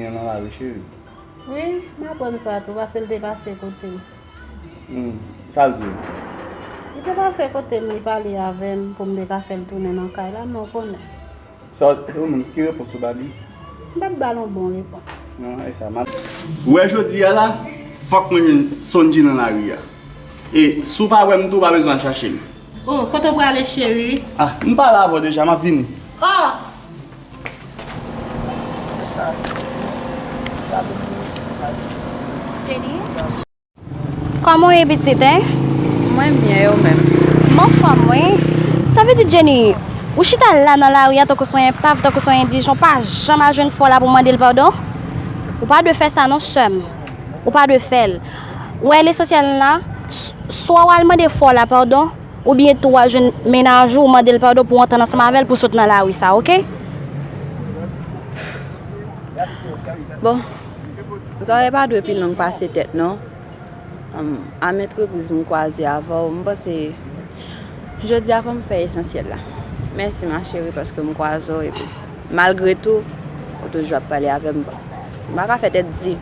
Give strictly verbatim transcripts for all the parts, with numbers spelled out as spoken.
Jenny nan lari, cheri. Wi, m aprann sa tou, paske l te pase kote m. Hmm, sa l di w? Li te pase kote m, li pale avè m pou m te ka fè l tounen nan kay la, men w konnen. Sa, e ou menm, ki repons ou ba li? M p ap ba l yon bon repons. Non, e sa, m ap. Ou wè jodi a la, fòk mwen jwenn Sondji nan lari a. E si w pa wè m tou, w pa bezwen al chache m. Oh, kote w prale, cheri? Ah, m pale avè w deja, m ap vini. Oh! Jenny? Kòman w ye, pitit, en? Mwen byen, e ou menm? M anfòm, wi. Sa vle di, Jenny, ou chita la nan lari a tankou se yon enpav, tankou se yon endijan, w pa janm al jwenn frè w la pou w mande l padon? Ou pa dwe fè sa non, sè m. Ou pa dwe fè l. Ou wè, lesansyèl la, s-, swa w al mande frè w la padon, oubyen tou w al jwenn mennaj ou, w mande l padon pou w antann ansanm avè l pou w sot nan lari sa, oke? Bon, zòrèy pa dwe pi long pase tèt non. Am, a maintes reprises m kwaze avè w, m panse jodi a fò m fè esansyèl la. Mèsi ma chérie paske m kwaze w epi malgre tou, ou toujou ap pale avè m. M pa ka fè tèt di.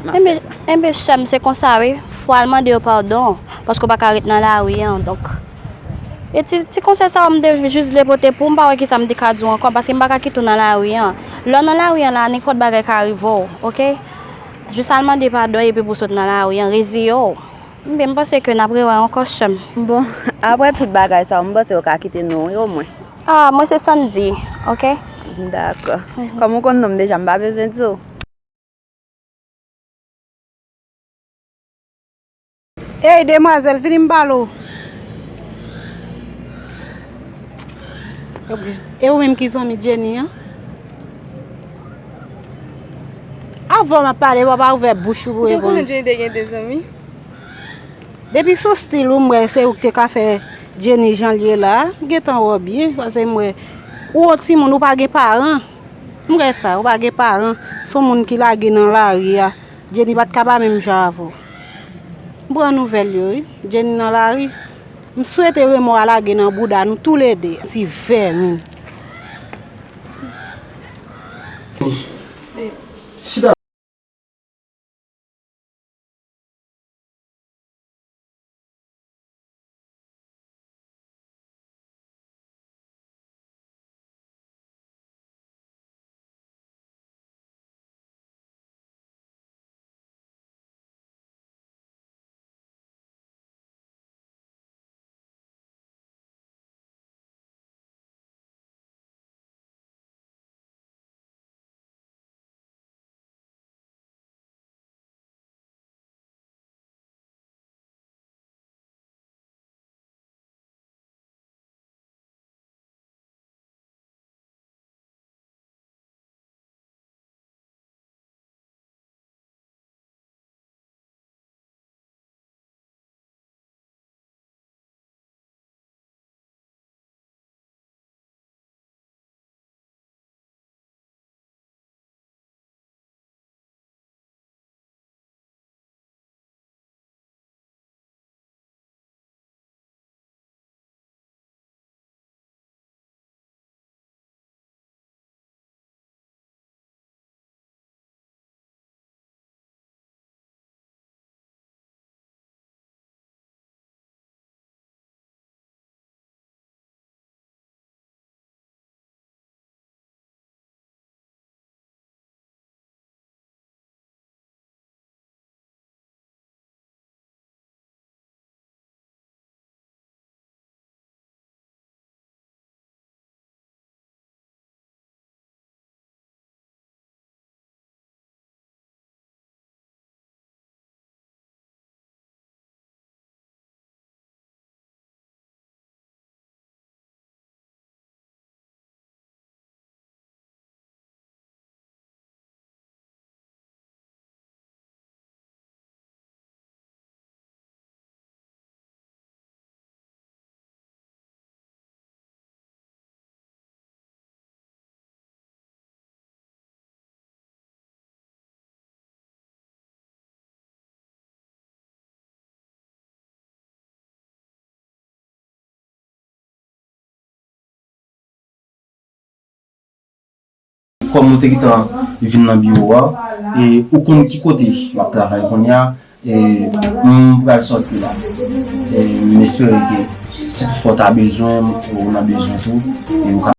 M ap fè sa. Enben, sè m, se konsa wi. Fò w al mande yo padon, paske w pa ka ret nan lari an. Donk, e ti, ti konsèy sa yo m te jis vle pote pou w, m pa wè kisa m te ka di w ankò, paske m pa ka kite w nan lari an. Lè w nan lari an la, nenpòt bagay ka rive w, oke? Jis al mande padon epi pou w sot nan lari an, reziye w. Enben, m panse ke n ap rewè ankò, sè m. Bon, apre tout bagay sa yo, m panse yo ka kite nou wi, omwen. Ah, mwen se Sandy, oke? Dakò. Mhm. Kòm ou konn non m deja, m pa bezwen di w. Ey, demwazèl, vini m pale w. E ou menm ki zanmi Jenny an? Avan m ap pale, w pa ouvè bouch ou pou reponn. Ou te konnen Jenny te gen de zanmi? Depi sou stil ou, m wè se ou ki te ka fè Jenny jan l ye la. M gentan wè w byen, paske m wè ou yon timoun, ou pa gen paran. M wè sa, ou pa gen paran. Se yon moun ki lage nan lari a. Jenny pa t ka pa menm jan avè w. M pran nouvèl yo, wi. Jenny nan lari. M swete remò a lage nan bouda nou toulede. Ti vèmin. Chita. Kòm ou te gentan vin nan biwo a, e ou konn ki kote m ap travay kounye a, e m pral sòti la. E m espere ke si toutfwa w ta bezwen m, ou nan bezwen tou, e ou ka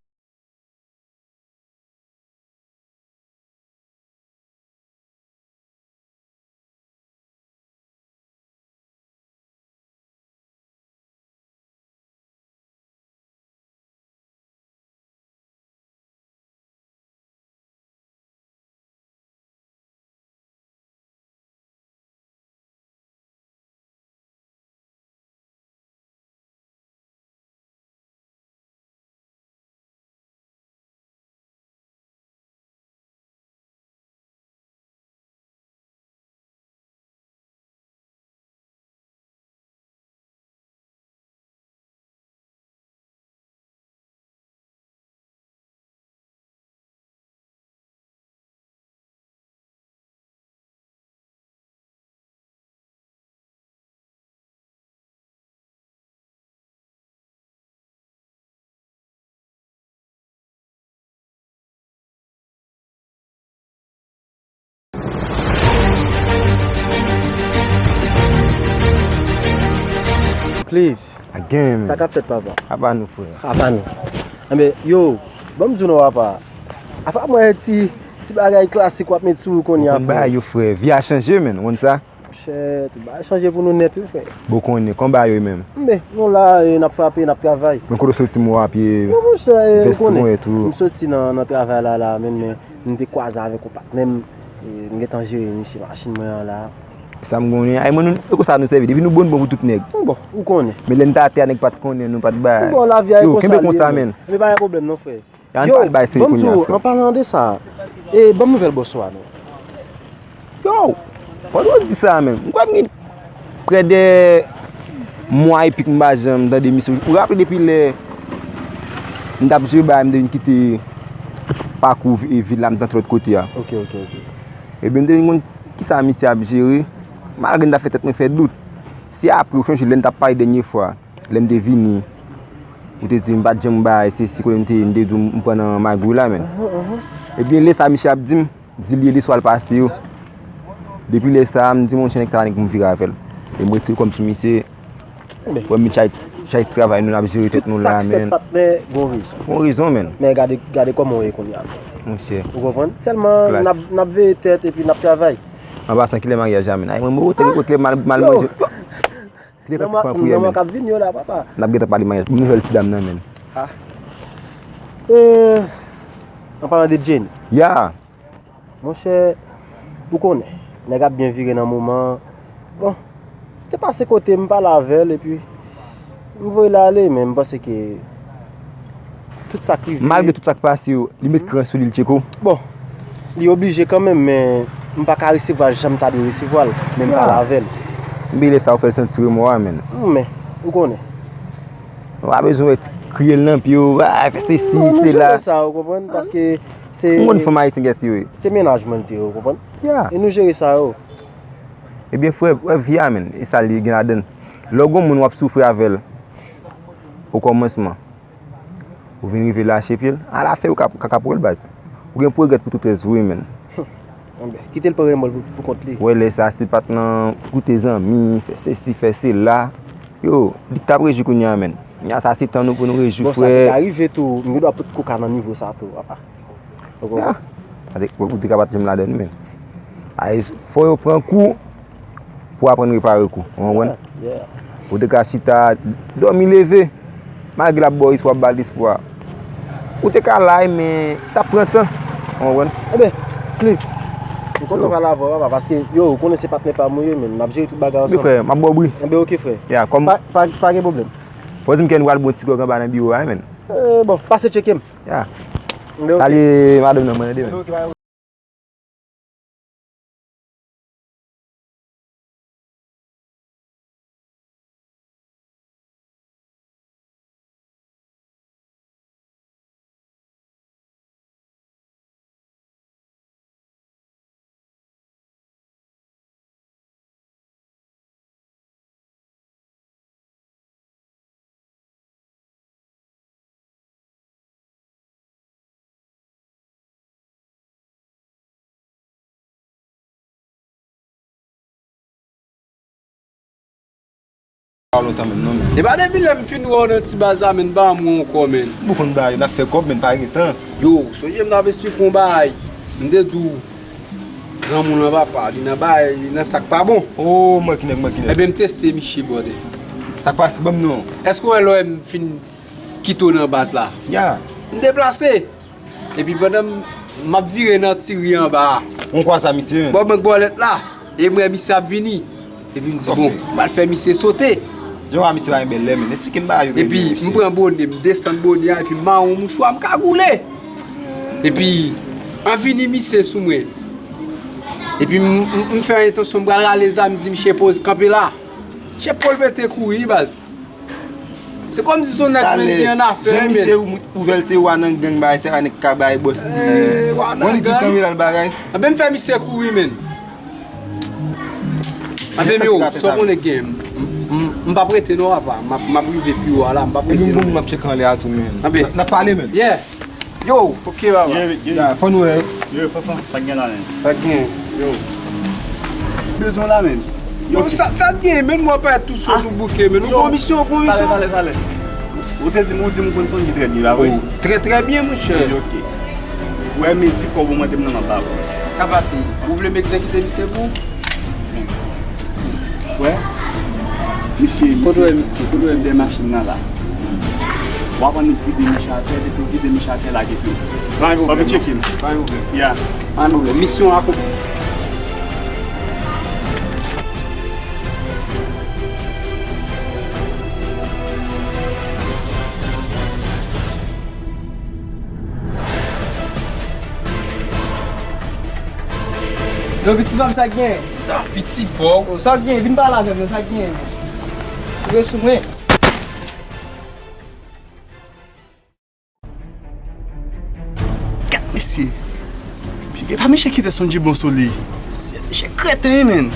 Cliff, sa k ap fèt, papa? Apa nou, frè? Apa nou? Enben, yo, ban m di w non, papa. Apa mwen ti, ti bagay klasik w ap met sou ou kounye a, frè? Bagay yo, frè. Vi a chanje, menn. Ou konn sa? Monchè, tout bagay chanje pou nou nèt, wi, frè. Bon, konnen, kòman bagay yo ye menm? Men, nou la, e, n ap frape, n ap travay. Men kote w soti, mwen wè w ap vès ou konnen. M soti nan, nan travay la, la, men, men, m te kwaze avèk yon patnè m, e, m gentan jere misye machin mwen an la. Sa m konnen, ay, mwen, nou, e konsa nou sèvi. Depi nou bon, bon pou tout nèg. Bon, ou konnen. Men lè n t atè a, nèg pa t konnen, nou pa t bay. Bon, lavi a e konsa li ye, men. Yo, kenbe konsa, menn. Men pa gen pwoblèm, non, frè. Yo, ban m di w, an palan de sa, e, ban m nouvèl bòs ou a, non. Yo, pandan w di sa menm, m kwè m gen prè de mwa epi k m pa janm tande misye. Ou raple depi lè m t ap jere bagay, m te vin kite pakou vi-, vil la, m t antre lòt kote a. Ok, ok, ok. Ebyen, m te vin konn kisa misye ap jere, malgre m t ap fè tèt mwen fè dout. Se apre, ou chonje lè n t ap pale dènye fwa, lè m te vini, ou te di m pa t janm bay, se si kote m te ye, m te di w m pran nan magouy la, menn. Ebyen, lè sa misye ap di m, di l ye de swa l pase yo. Depi lè sa a, m di, monchè, nèg sa a, nèg pou m vire avè l. E m retire kò m sou misye. Wè, m chay, chay ti travay nou, n ap jere tèt nou la, menn. Tout sa k fèt, patnè, gon rezon. Gon rezon, menn. Men gade, gade kòman w ye kounye a, frè. Monchè. Ou konprann? Sèlman, n ap, n ap veye tèt epi n ap travay. An pasan, kilè maryaj la, menn? Ay, mwen, mwen, ote, ote, mal, mal manje. Kilè kantik pran priyè, menn? Nan mwa k ap vini yo la, papa. N ap gentan pale maryaj. Nouvèl ti dam nan, menn. Ah. Eh, an palan de Jane. Ya. Monchè, ou konnen, nèg ap byen vire nan moman. Bon, te pase kote m, pale avè l, epi m voye l ale, men m panse ke tout sa k rive. Malgre tout sa k pase yo, li met kran sou li, l tcheke w. Bon, li oblije kanmenm, men m pa ka resevwa l jan m ta dwe resevwa l, men m pale avè l. Ebyen lè sa a ou fè l santi remò a, menn. Men, ou konnen. Ou pa bezwen wè ti kriye l nan pye w, a, fè sesi, sela. Non, nou jere sa, ou konprann, paske se, m konn fanm ayisyen kiyès yo ye. Se mennaj mwen l te ye, ou konprann? Ya. E nou jere sa yo. Ebyen, frè, wè vi a, menn, e sa li gen ladann. Lè w gon moun w ap soufri avè l okòmansman, ou vin rive lache pye l, alafen ou ka, ka, ka pran l baz. Ou gen pou regrèt pou tout rès vi w, menn. Enben, kite l pran remò l pou, pou kont li. Wè, lè sa, si l pa t nan koute zanmi, fè sesi, fè sela, yo, li t ap rejwi kounye a, menn. Kounye a, sa se tan nou pou nou rejwi, frè. Bon, sa te ka rive tou, m gen dwa pot koka nan nivo sa tou, papa. Ou konprann? Ya. Sa te, ou te ka pa t janm ladann, menn. Ay, fò yo pran kou pou aprann repare kou. Ou konprann? Yeah, yeah. Ou te ka chita, dòmi leve, malgre l ap ba w espwa, ap ba l espwa. Ou te ka la, men t ap pran tan. Ou konprann? Enben, Cliff, m kontan pale avè w, papa, paske, yo, ou konnen se patnè pa m ou ye, menn. N ap jere tout bagay ansanm. Wi, frè, m ap ba w bri. Enben, oke, frè. Ya, kòm. Pa, pa, pa gen pwoblèm. Fò di m ke n pral bon ti gwòg anba nan biwo a, menn. Eh, bon, pase tcheke m. Ya. Enben, oke. Salye madanm nan, mwen, tande, menn. Enben, oke, pa gen pa w lontan menm non, men. E pa depi lè m fin wè w nan ti baz la, men, m pa wè w ankò, men. M konn bagay, n ap fè kòb, men pa gen tan. Yo, sonje m t ap esplike w yon bagay. M te di w, zanmi w lan papa, li nan bagay, li nan sa k pa bon. Oh, mwen ki nèg, mwen ki nèg. Ebyen, m teste misye, brother. Sa k pase, ban m non. Èske w wè lè m fin kite w nan baz la? Ya. M deplase. Epi pandan m, m ap vire nan ti ri anba a. Ou kwa sa, misye, men? Bò bank bòlèt la. E m wè misye ap vini. Epi m di, bon, m al fè misye sote. Jan w wè misye pa gen bèl lè, men. Esplike m bagay yo. Epi m pran bonè, m desann bonè a, epi m mare yon mouchwa, m kagoule. Epi, an vini misye sou mwen. Epi m, m, m fè entansyon, m pral rale zam, m di, misye poze, kanpe la. Misye pole pete kouri, baz. Se kòmsi se yon nèg menm ki annafè, men. Jan misye ou, ouvè l, se wa nan gang bagay, se wa nèg ka bay bòs li. Mwen li di kanpe la l bagay. Anben m fè misye kouri, men. Anben yo, sa w konnen gen. M, m, m p ap rete non, papa. M ap, m ap rive pi wo a la, m p ap rete non. Epi m ap tcheke anlè a tou, men. Anben. N ap pale, men. Yeah. Yo, ok, baba. Ye, ye. Ya, fò nou wè. Yo, Fanfan, sa k gen la, men? Sa k gen? Yo. Bezwen la, men. Yo, sa, sa k gen, men, mwen pa tou sot ou bouke, men. Ou gon misyon, ou gon misyon. Talè, talè, talè. Ou te di m, ou di m ou konn Sondji trè byen, pa vre? Oh, trè, trè byen, monchè. Ok. Ou wè, men si kòb ou mande m nan, m ap ba ou. Sa pase. Ou vle m egzekite misye pou ou? Wè, misye, misye, misye dèyè machin nan la. W ap annik vide misye atè, depi w vide misye atè, lage pye w. Pa gen pwoblèm. Ok, tcheke m. Pa gen pwoblèm. Ya. Pa gen pwoblèm. Misyon akonpli. Yo, pitit pa m, sa k gen? Sa, pitit, bro. Oh, sa k gen? Vin pale avè m, non, sa k gen? Ou sou mwen. Gad mesye. E pa mesye ki te Sondji bon sou li. Se mesye kreten, wi, men.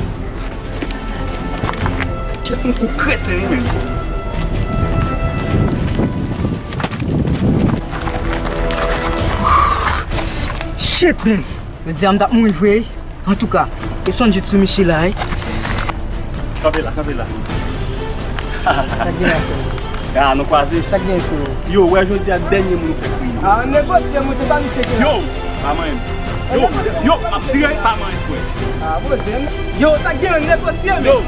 Chèf nou kou kreten, wi, men. Shit, man. Jodi a m t ap mouri vre. Antouka, e Sondji sou misye la, wi. Kanpe la, kanpe la. Sa k gen la, frè? Ah, nou kwaze. Sa k gen, frè? Yo, wè jodi a dènye moun ou fè kriye. Ah, negosye, monchè, sa misye gen la. Yo, pa manyen m. Yo, yo, m ap tire, pa manyen m, frè. Ah, bon, zen. Yo, sa k gen, negosye, men. Yo.